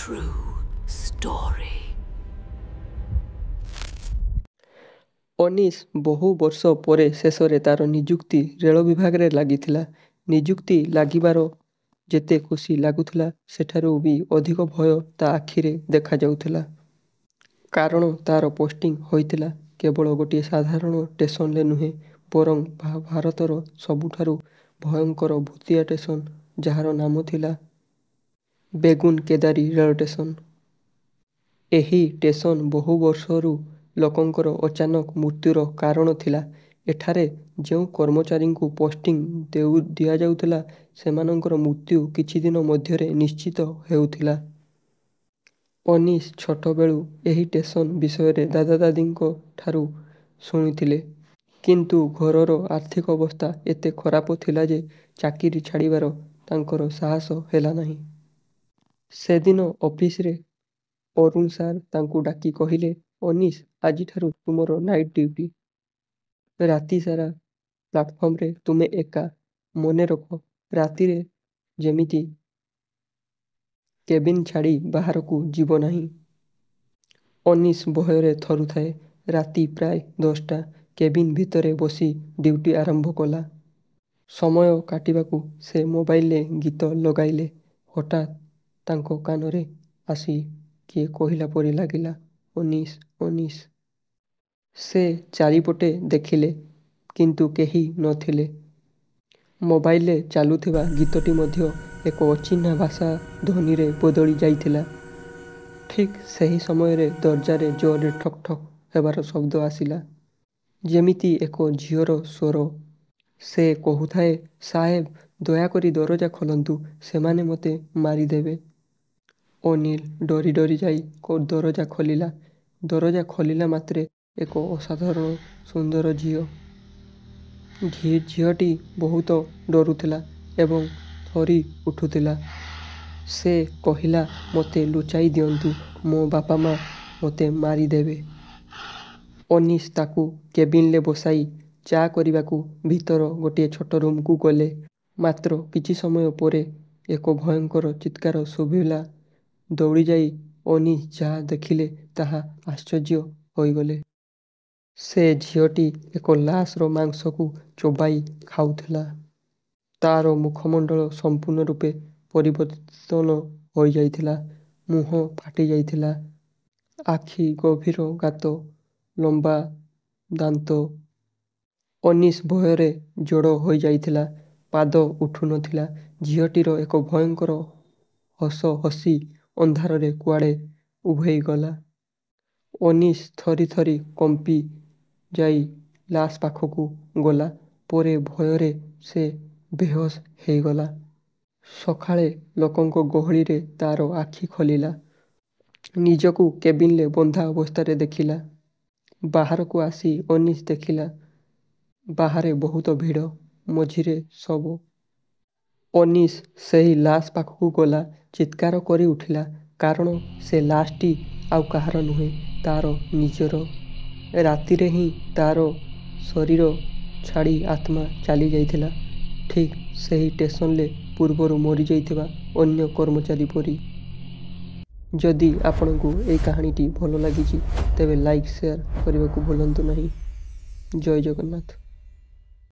True story. Anish ବହୁ ବର୍ଷ ପରେ ଶେଷରେ ତା'ର ନିଯୁକ୍ତି ରେଳ ବିଭାଗରେ ଲାଗିଥିଲା। ନିଯୁକ୍ତି ଲାଗିବାର ଯେତେ ଖୁସି ଲାଗୁଥିଲା ସେଠାରୁ ବି ଅଧିକ ଭୟ ତା' ଆଖିରେ ଦେଖାଯାଉଥିଲା। କାରଣ ତା'ର ପୋଷ୍ଟିଂ ହୋଇଥିଲା କେବଳ ଗୋଟିଏ ସାଧାରଣ ଷ୍ଟେସନରେ ନୁହେଁ ବରଂ ଭାରତର ସବୁଠାରୁ ଭୟଙ୍କର ଭୂତିଆ ଷ୍ଟେସନ ଯାହାର ନାମ ଥିଲା ବେଗୁନକେଦାରୀ ରେଳ ଷ୍ଟେସନ। ଏହି ଷ୍ଟେସନ ବହୁ ବର୍ଷରୁ ଲୋକଙ୍କର ଅଚାନକ ମୃତ୍ୟୁର କାରଣ ଥିଲା। ଏଠାରେ ଯେଉଁ କର୍ମଚାରୀଙ୍କୁ ପୋଷ୍ଟିଂ ଦିଆଯାଉଥିଲା ସେମାନଙ୍କର ମୃତ୍ୟୁ କିଛିଦିନ ମଧ୍ୟରେ ନିଶ୍ଚିତ ହେଉଥିଲା। ଅନିଶ ଛୋଟ ବେଳୁ ଏହି ଷ୍ଟେସନ ବିଷୟରେ ଦାଦା-ଦାଦୀଙ୍କ ଠାରୁ ଶୁଣିଥିଲେ। କିନ୍ତୁ ଘରର ଆର୍ଥିକ ଅବସ୍ଥା ଏତେ ଖରାପ ଥିଲା ଯେ ଚାକିରି ଛାଡ଼ିବାର ତାଙ୍କର ସାହସ ହେଲା ନାହିଁ। ସେଦିନ ଅଫିସରେ ଅରୁଣ ସାର୍ ତାଙ୍କୁ ଡାକି କହିଲେ, "ଅନିଶ, ଆଜିଠାରୁ ତୁମର ନାଇଟ୍ ଡ୍ୟୁଟି। ରାତିସାରା ପ୍ଲାଟଫର୍ମରେ ତୁମେ ଏକା। ମନେରଖ, ରାତିରେ ଯେମିତି କେବିନ୍ ଛାଡ଼ି ବାହାରକୁ ଯିବ ନାହିଁ।" ଅନିଶ ଭୟରେ ଥରୁଥାଏ। ରାତି ପ୍ରାୟ 10ଟା। କେବିନ୍ ଭିତରେ ବସି ଡ୍ୟୁଟି ଆରମ୍ଭ କଲା। ସମୟ କାଟିବାକୁ ସେ ମୋବାଇଲରେ ଗୀତ ଲଗାଇଲେ। ହଠାତ୍ ତାଙ୍କ କାନରେ ଆସି କିଏ କହିଲା ପରି ଲାଗିଲା, "ଅନିଶ, ଅନିଶ।" ସେ ଚାରିପଟେ ଦେଖିଲେ, କିନ୍ତୁ କେହି ନ ଥିଲେ। ମୋବାଇଲରେ ଚାଲୁଥିବା ଗୀତଟି ମଧ୍ୟ ଏକ ଅଚିହ୍ନା ଭାଷା ଧ୍ୱନିରେ ବଦଳି ଯାଇଥିଲା। ଠିକ୍ ସେହି ସମୟରେ ଦରଜାରେ ଜୋରରେ ଠକ୍ ଠକ୍ ହେବାର ଶବ୍ଦ ଆସିଲା, ଯେମିତି ଏକ ଝିଅର ସ୍ୱର। ସେ କହୁଥାଏ, "ସାହେବ, ଦୟାକରି ଦରଜା ଖୋଲନ୍ତୁ। ସେମାନେ ମୋତେ ମାରିଦେବେ।" ଅନିଲ ଡରି ଡରି ଯାଇ ଦରଜା ଖୋଲିଲା। ଦରଜା ଖୋଲିଲା ମାତ୍ରେ ଏକ ଅସାଧାରଣ ସୁନ୍ଦର ଝିଅ। ଝିଅଟି ବହୁତ ଡରୁଥିଲା ଏବଂ ଥରି ଉଠୁଥିଲା। ସେ କହିଲା, "ମୋତେ ଲୁଚାଇ ଦିଅନ୍ତୁ। ମୋ ବାପା-ମା ମୋତେ ମାରିଦେବେ।" ଅନିଶ ତାକୁ କେବିନରେ ବସାଇ ଚା କରିବାକୁ ଭିତର ଗୋଟିଏ ଛୋଟ ରୁମକୁ ଗଲେ। ମାତ୍ର କିଛି ସମୟ ପରେ ଏକ ଭୟଙ୍କର ଚିତ୍କାର ଶୁଭିଲା। ଦୌଡ଼ିଯାଇ ଅନିଶ ଯାହା ଦେଖିଲେ ତାହା ଆଶ୍ଚର୍ଯ୍ୟ ହୋଇଗଲେ। ସେ ଝିଅଟି ଏକ ଲାଶର ମାଂସକୁ ଚୋବାଇ ଖାଉଥିଲା। ତା'ର ମୁଖମଣ୍ଡଳ ସମ୍ପୂର୍ଣ୍ଣ ରୂପେ ପରିବର୍ତ୍ତନ ହୋଇଯାଇଥିଲା। ମୁହଁ ଫାଟିଯାଇଥିଲା, ଆଖି ଗଭୀର ଗାତ, ଲମ୍ବା ଦାନ୍ତ। ଅନିଶ ଭୟରେ ଜଡ଼ ହୋଇଯାଇଥିଲା। ପାଦ ଉଠୁନଥିଲା। ଝିଅଟିର ଏକ ଭୟଙ୍କର ହସ ହସି ଅନ୍ଧାରରେ କୁଆଡ଼େ ଉଭେଇଗଲା। ଅନିଶ ଥରି ଥରି କମ୍ପି ଯାଇ ଲାଶ ପାଖକୁ ଗଲା ପରେ ଭୟରେ ସେ ବେହୋସ ହୋଇଗଲା। ସକାଳେ ଲୋକଙ୍କ ଗହଳିରେ ତା'ର ଆଖି ଖୋଲିଲା। ନିଜକୁ କେବିନରେ ବନ୍ଧା ଅବସ୍ଥାରେ ଦେଖିଲା। ବାହାରକୁ ଆସି ଅନିଶ ଦେଖିଲା ବାହାରେ ବହୁତ ଭିଡ଼, ମଝିରେ ଶବ। ଅନିଶ ସେହି ଲାଶ ପାଖକୁ ଗଲା। ଚିତ୍କାର କରିଉଠିଲା, କାରଣ ସେ ଲାଶଟି ଆଉ କାହାର ନୁହେଁ, ତା'ର ନିଜର। ରାତିରେ ହିଁ ତା'ର ଶରୀର ଛାଡ଼ି ଆତ୍ମା ଚାଲିଯାଇଥିଲା, ଠିକ୍ ସେହି ଷ୍ଟେସନରେ ପୂର୍ବରୁ ମରିଯାଇଥିବା ଅନ୍ୟ କର୍ମଚାରୀ ପରି। ଯଦି ଆପଣଙ୍କୁ ଏହି କାହାଣୀଟି ଭଲ ଲାଗିଛି ତେବେ ଲାଇକ୍ ସେୟାର କରିବାକୁ ଭୁଲନ୍ତୁ ନାହିଁ। ଜୟ ଜଗନ୍ନାଥ।